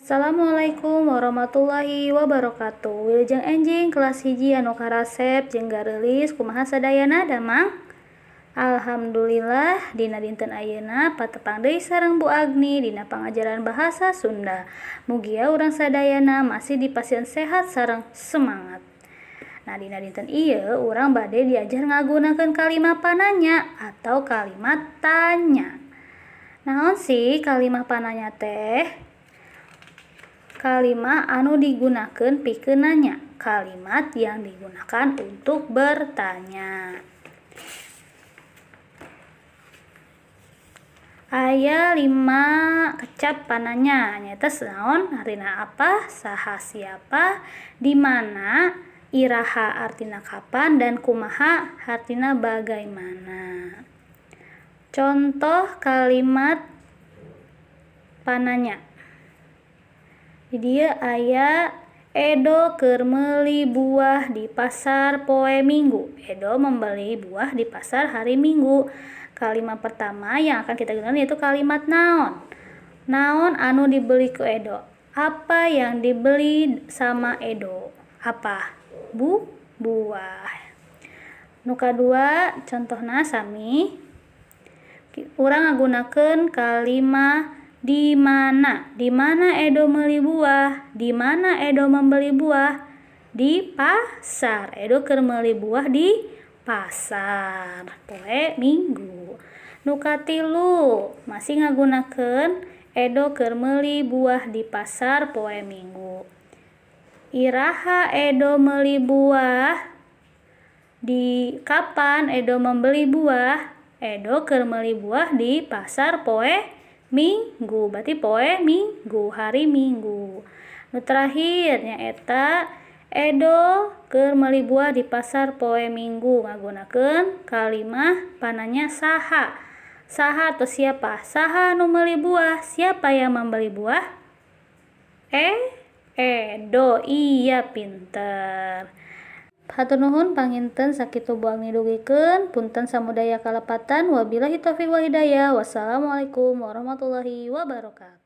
Assalamualaikum warahmatullahi wabarakatuh. Wilujeng enjing kelas 1 anu karasep jeung gareulis kumaha sadayana damang. Alhamdulillah dina dinten ayeuna patepang deui sareng Bu Agni dina pangajaran bahasa Sunda. Mugia urang sadayana masih dipasihan sehat sareng semangat. Nah, dina dinten ieu urang bade diajar ngagunakeun kalimat pananya atau kalimat tanya. Naon sih kalimat pananya teh? Kalimat anu digunakan pikeun nanya, kalimat yang digunakan untuk bertanya. Aya 5 kecap pananya, nyaeta naon artina apa, saha siapa, di mana, iraha artina kapan, dan kumaha artina bagaimana. Contoh kalimat pananya. Di dieu aya Edo keur meuli buah di pasar poe Minggu. Edo membeli buah di pasar hari Minggu. Kalimat pertama yang akan kita gunakan yaitu kalimat naon. Naon anu dibeli ku Edo? Apa yang dibeli sama Edo? Apa? Buah. Nu kadua contohna sami. Urang ngagunakeun kalimat di mana? Di mana Edo meuli buah? Di mana Edo membeli buah? Di pasar. Edo keur meuli buah di pasar poe Minggu. Nu katilu masih ngagunakeun Edo keur meuli buah di pasar poe Minggu. Iraha Edo meuli buah? Di kapan Edo membeli buah? Edo keur meuli buah di pasar poe Minggu, berarti poe Minggu, hari Minggu. Nu terakhir nyaeta Edo keur meuli buah di pasar poe Minggu ngagunakeun kalimah pananya saha. Saha atau siapa? Saha nu meuli buah? Siapa yang membeli buah? Edo. Iya, pinter. Hatur nuhun panginten sakitu Bu Agni dugikeun, punten samudaya kalepatan, wabillahi taufik wal hidayah. Wassalamualaikum warahmatullahi wabarakatuh.